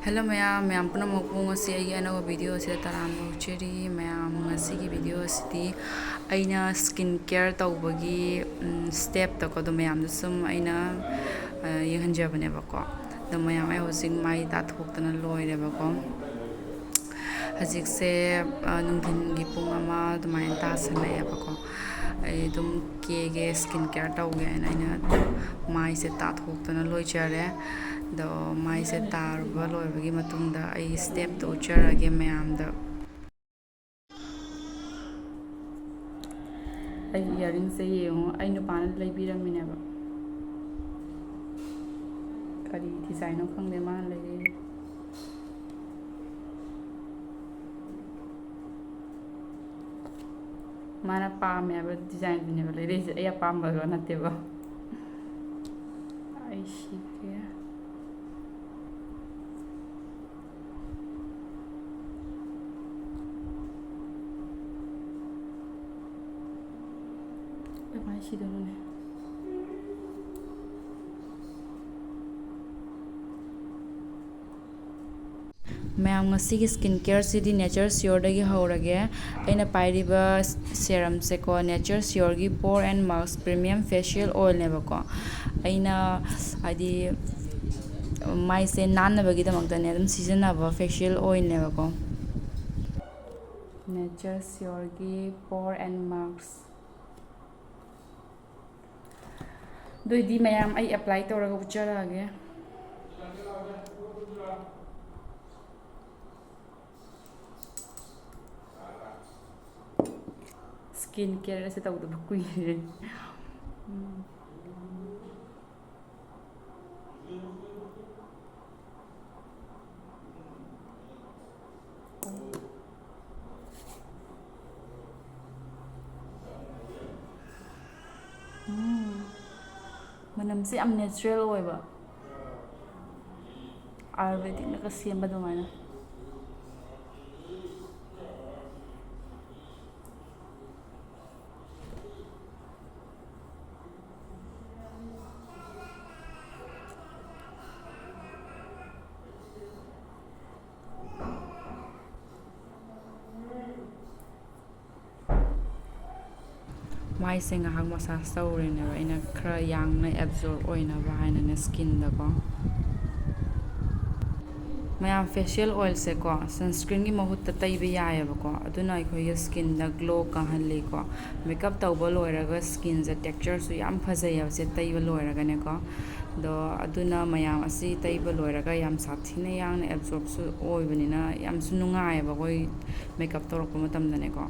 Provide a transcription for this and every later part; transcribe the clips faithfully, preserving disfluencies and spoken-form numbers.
Hello ꯃꯌꯥꯝ, ꯃꯌꯥꯝ ꯄꯨꯝꯅꯃꯛꯄꯨ ꯉꯁꯤ ꯑꯩꯒꯤ ꯑꯅꯧꯕ video ꯑꯁꯤꯗ ꯇꯔꯥꯝꯅ ꯑꯣꯛꯆꯔꯤ꯫ ꯃꯌꯥꯝ, ꯉꯁꯤꯒꯤ video ꯑꯁꯤꯗꯤ ꯑꯩꯅ skin care ꯇꯧꯕꯒꯤ, ꯎꯝ, stepꯇꯀꯣ, ꯑꯗꯨ ꯃꯌꯥꯝꯗ ꯁꯨꯝ ꯑꯩꯅ, ꯑ, ꯌꯦꯡꯍꯟꯖꯕꯅꯦꯕꯀꯣ꯫ ꯑꯗꯣ ꯃꯌꯥꯝ, ꯑꯩ ꯍꯧꯖꯤꯛ ꯃꯥꯏ ꯇꯥꯊꯣꯛꯇꯅ ꯂꯣꯏꯔꯦꯕꯀꯣ꯫ ꯍꯧꯖꯤꯛꯁꯦ, ꯑ, ꯅꯨꯡꯊꯤꯟꯒꯤ ꯄꯨꯡ ꯑꯃ ꯑꯗꯨꯃꯥꯏꯅ ꯇꯥꯁꯜꯂꯛꯑꯦꯕꯀꯣ꯫ ꯑꯩ ꯑꯗꯨꯝ ꯀꯦꯒꯦ, skin care ꯇꯧꯒꯦ ꯍꯥꯏꯅ ꯑꯩꯅ ꯃꯥꯏꯁꯦ ꯇꯥꯊꯣꯛꯇꯅ ꯂꯣꯏꯖꯔꯦ꯫ ꯑꯗꯣ ꯃꯥꯏꯁꯦ ꯇꯥꯔꯨꯕ ꯂꯣꯏꯕꯒꯤ ꯃꯇꯨꯡꯗ ꯑꯩ stepꯇꯣ ꯎꯠꯆꯔꯛꯑꯒꯦ ꯃꯌꯥꯝꯗ꯫ ꯑꯩ earringꯁꯦ ꯌꯦꯡꯉꯣ, ꯑꯩ ꯅꯨꯄꯥꯅ ꯂꯩꯕꯤꯔꯝꯃꯤꯅꯦꯕ꯫ ꯀꯔꯤ designꯅꯣ ꯈꯪꯗꯦ ꯃꯥꯅ ꯂꯩꯔꯛꯏꯁꯦ꯫ ꯃꯥꯅ ꯄꯥꯝꯃꯦ ꯍꯥꯏꯕ designꯗꯨꯅꯦꯕ ꯂꯩꯔꯛꯏꯁꯦ, ꯑꯩ ꯑꯄꯥꯝꯕꯒ ꯅꯠꯇꯦꯕ꯫ ꯑꯩ ꯁꯤꯒꯦ꯫ ꯀꯃꯥꯏꯅ ꯁꯤꯗꯣꯏꯅꯣꯅꯦ? ꯃꯌꯥꯝ, ꯉꯁꯤꯒꯤ skin careꯁꯤꯗꯤ Nature Sureꯗꯒꯤ ꯍꯧꯔꯒꯦ꯫ ꯑꯩꯅ ꯄꯥꯏꯔꯤꯕ serumꯁꯦꯀꯣ, Nature Sureꯒꯤ Pore and Mask Premium Facial Oilꯅꯦꯕꯀꯣ꯫ ꯑꯩꯅ, ꯍꯥꯏꯗꯤ, ꯃꯥꯏꯁꯦ ꯅꯥꯟꯅꯕꯒꯤꯗꯃꯛꯇꯅꯦ ꯑꯗꯨꯝ ꯁꯤꯖꯤꯟꯅꯕ facial oilꯅꯦꯕꯀꯣ꯫ Nature Sureꯒꯤ Pore and Mask꯫ ꯑꯗꯨꯏꯗꯤ ꯃꯌꯥꯝ, ꯑꯩ apply ꯇꯧꯔꯒ ꯎꯠꯆꯔꯛꯑꯒꯦ꯫ Skin careꯒꯁꯦ ꯇꯧꯗꯕ ꯀꯨꯏꯔꯦ꯫ ꯎꯝ꯫ ꯎꯝ꯫ ꯃꯅꯝꯁꯦ ꯌꯥꯝ natural ꯑꯣꯏꯕ, Ayurvedicꯅꯒ ꯁꯦꯝꯕ ꯑꯗꯨꯃꯥꯏꯅ꯫ ꯃꯥꯏꯁꯦ ꯉꯥꯏꯍꯥꯛ ꯃꯁꯥꯖ ꯇꯧꯔꯦꯅꯦꯕ, ꯑꯩꯅ ꯈꯔ ꯌꯥꯡꯅ ꯑꯦꯕꯖꯣꯔꯕ ꯑꯣꯏꯅꯕ ꯍꯥꯏꯅꯅꯦ ꯁ꯭ꯀꯤꯟꯗꯀꯣ꯫ ꯃꯌꯥꯝ, ꯐꯦꯁꯤꯌꯦꯜ ꯑꯣꯏꯜꯁꯦꯀꯣ ꯁꯟꯁ꯭ꯀ꯭ꯔꯤꯟꯒꯤ ꯃꯍꯨꯠꯇ ꯇꯩꯕ ꯌꯥꯏꯑꯕꯀꯣ, ꯑꯗꯨꯅ ꯑꯩꯈꯣꯏꯒꯤ ꯁ꯭ꯀꯤꯟꯗ ꯒ꯭ꯂꯣ ꯀꯥꯍꯜꯂꯤꯀꯣ꯫ ꯃꯦꯀꯞ ꯇꯧꯕ ꯂꯣꯏꯔꯒ ꯁ꯭ꯀꯤꯟꯁꯦ ꯇꯦꯛꯁꯆꯔꯁꯨ ꯌꯥꯝ ꯐꯖꯩꯌꯦꯕ ꯁꯦ ꯇꯩꯕ ꯂꯣꯏꯔꯒꯅꯦꯀꯣ꯫ ꯑꯗꯣ ꯑꯗꯨꯅ ꯃꯌꯥꯝ, ꯑꯁꯤ ꯇꯩꯕ ꯂꯣꯏꯔꯒ ꯌꯥꯝ ꯁꯥꯊꯤꯅ ꯌꯥꯡꯅ ꯑꯦꯕꯖꯣꯔꯕꯁꯨ ꯑꯣꯏꯕꯅꯤꯅ ꯌꯥꯝꯁꯨ ꯅꯨꯡꯉꯥꯏꯌꯦꯕ ꯑꯩꯈꯣꯏ ꯃꯦꯀꯞ ꯇꯧꯔꯛꯄ ꯃꯇꯝꯗꯅꯦꯀꯣ꯫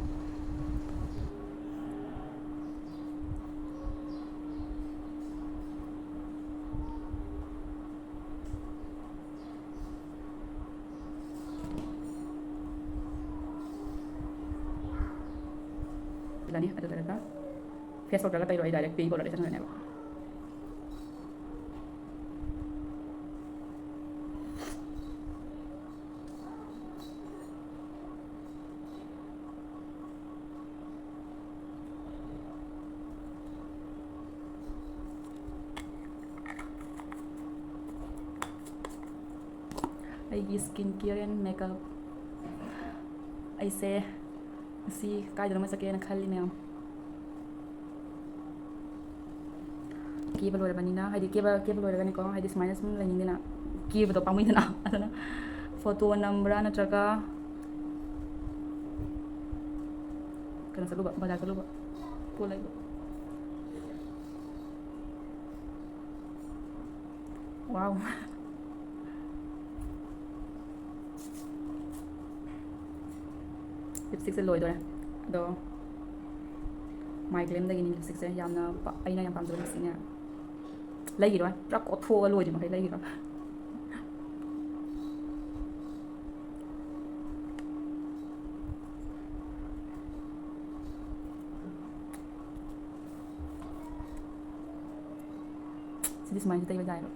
ꯂꯅꯤ ꯑꯗꯨ ꯂꯣꯏꯔꯒ ꯐꯦꯁ ꯄꯥꯎꯗꯔꯒ ꯇꯩꯔꯣꯏ, ꯗꯥꯏꯔꯦꯛ ꯕꯦꯕꯤ ꯄꯥꯎꯗꯔꯗ ꯆꯪꯈ꯭ꯔꯅꯦꯕ꯫ ꯑꯩꯒꯤ ꯁ꯭ꯀꯤꯟ ꯀꯤꯌꯔ ꯑꯦꯟ ꯃꯦꯀꯞ꯫ ꯑꯩꯁꯦ ꯉꯁꯤ ꯀꯥꯏꯗꯅꯣꯃ ꯆꯠꯀꯦꯅ ꯈꯜꯂꯤ ꯃꯌꯥꯝ꯫ ꯀꯦꯕ ꯂꯣꯏꯔꯕꯅꯤꯅ, ꯍꯥꯏꯗꯤ ꯀꯦꯕ, ꯀꯦꯕ ꯂꯣꯏꯔꯒꯅꯤꯀꯣ, ꯍꯥꯏꯗꯤ ꯁꯨꯃꯥꯏꯅ ꯁꯨꯝ ꯂꯩꯅꯤꯡꯗꯦꯅ, ꯀꯦꯕꯗꯣ ꯄꯥꯝꯃꯨꯏꯗꯅ꯫ ꯑꯗꯨꯅ ꯐꯣꯇꯣ ꯅꯝꯕ꯭ꯔꯥ ꯅꯠꯇ꯭ꯔꯒ ꯀꯩꯅꯣ ꯆꯠꯂꯨꯕ, ꯕꯖꯥꯔ ꯆꯠꯂꯨꯕ, ꯄꯣꯠ ꯂꯩꯕ꯫ ꯋꯥꯎ꯫ ꯂꯤꯞꯁꯇꯤꯛꯁꯦ ꯂꯣꯏꯗꯣꯔꯦ꯫ ꯑꯗꯣ ꯃꯥꯏ ꯀ꯭ꯂꯦꯝꯗꯒꯤꯅꯤ ꯂꯤꯞꯁꯇꯤꯛꯁꯦ꯫ ꯌꯥꯝꯅ ꯄ-, ꯑꯩꯅ ꯌꯥꯝ ꯄꯥꯝꯖꯕ ꯂꯤꯞꯁꯇꯤꯛꯅꯦ꯫ ꯂꯩꯈꯤꯔꯣꯏ, ꯄꯨꯔꯥ ꯀꯣꯠꯊꯣꯛꯑꯒ ꯂꯣꯏꯗ꯭ꯔꯤ ꯃꯈꯩ ꯂꯩꯈꯤꯔꯣꯏ꯫ ꯁꯤꯗꯤ ꯁꯨꯃꯥꯏꯅ ꯇꯩꯕ ꯌꯥꯏꯕ꯫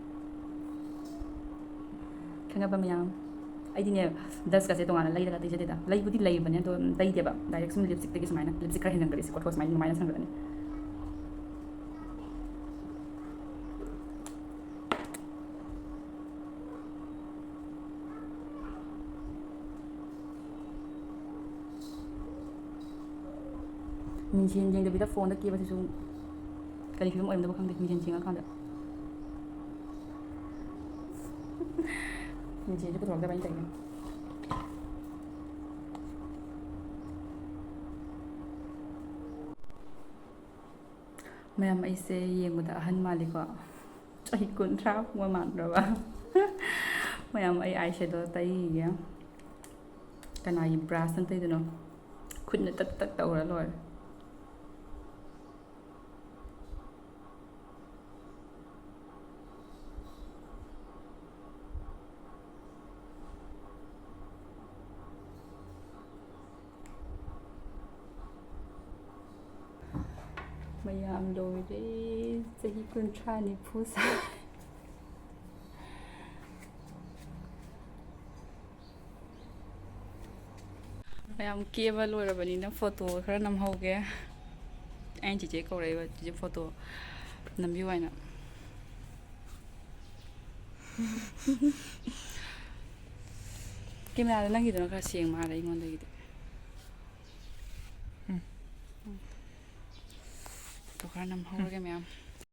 ꯈꯪꯉꯕ ꯃꯌꯥꯝ? ꯑꯩꯗꯤꯅꯦ, ꯕ꯭ꯔꯁꯀꯁꯦ ꯇꯣꯉꯥꯟꯅ ꯂꯩꯔꯒ ꯇꯩꯖꯗꯦꯗ꯫ ꯂꯩꯕꯨꯗꯤ ꯂꯩꯕꯅꯦ, ꯑꯗꯣ ꯇꯩꯗꯦꯕ꯫ ꯗꯥꯏꯔꯦꯛ ꯁꯨꯝ ꯂꯤꯞꯁꯇꯤꯛꯇꯒꯤ ꯁꯨꯃꯥꯏꯅ, ꯂꯤꯞꯁꯇꯤꯛ ꯈꯔ ꯍꯦꯟꯖꯟꯈ꯭ꯔꯗꯤ ꯁꯤ ꯀꯣꯠꯊꯣꯛꯑ ꯁꯨꯃꯥꯏꯅ ꯑꯗꯨꯃꯥꯏꯅ ꯁꯪꯈ꯭ꯔꯅꯤ꯫ ꯃꯤꯡꯁꯦꯟ ꯌꯦꯡꯗꯕꯤꯗ ꯐꯣꯟꯗ ꯀꯦꯕꯁꯤꯁꯨ ꯀꯔꯤ ꯐꯤꯕꯝ ꯑꯣꯏꯔꯝꯗꯕ ꯈꯪꯗꯦ, ꯃꯤꯡꯁꯦꯟ ꯌꯦꯡꯉꯀꯥꯟꯗ꯫ ꯃꯤꯡꯁꯦꯟꯁꯨ ꯄꯨꯊꯣꯔꯛꯇꯕ ꯑꯩꯅ ꯇꯧꯔꯤꯁꯦ꯫ ꯃꯌꯥꯝ, ꯑꯩꯁꯦ ꯌꯦꯡꯕꯗ ꯑꯍꯟ ꯃꯥꯜꯂꯤꯀꯣ? ꯆꯍꯤ ꯀꯨꯟꯊ꯭ꯔꯥ ꯃꯨꯛ ꯃꯥꯟꯗ꯭ꯔꯕ? ꯃꯌꯥꯝ, ꯑꯩ ꯑꯥꯏ ꯁꯦꯗꯣ ꯇꯩꯈꯤꯒꯦ꯫ ꯀꯅꯥꯒꯤ ꯕ꯭ꯔꯥꯁꯅ ꯇꯩꯗꯣꯏꯅꯣ? ꯈꯨꯠꯅ ꯇꯛ ꯇꯛ ꯇꯧꯔ ꯂꯣꯏꯔꯦ꯫ ꯃꯌꯥꯝ ꯂꯣꯏꯔꯦ꯫ ꯆꯍꯤ ꯀꯨꯟꯊ꯭ꯔꯥ ꯅꯤꯐꯨ ꯁꯥꯏ꯫ ꯃꯌꯥꯝ ꯀꯦꯕ ꯂꯣꯏꯔꯕꯅꯤꯅ ꯐꯣꯇꯣ ꯈꯔ ꯅꯝꯍꯧꯒꯦ꯫ ꯑꯩꯅ ꯆꯤꯆꯦ ꯀꯧꯔꯛꯏꯕ, ꯆꯤꯆꯦ ꯐꯣꯇꯣ ꯅꯝꯕꯤꯌꯨ ꯍꯥꯏꯅ꯫ ꯀꯦꯃꯦꯔꯥꯗꯣ ꯅꯪꯒꯤꯗꯨꯅ ꯈꯔ ꯁꯦꯡ ꯃꯥꯜꯂꯦ ꯑꯩꯉꯣꯟꯗꯒꯤꯗꯤ꯫ ꯎꯝ꯫ ꯐꯣꯇꯣ ꯈꯔ ꯅꯝꯍꯧꯔꯒꯦ ꯃꯌꯥꯝ꯫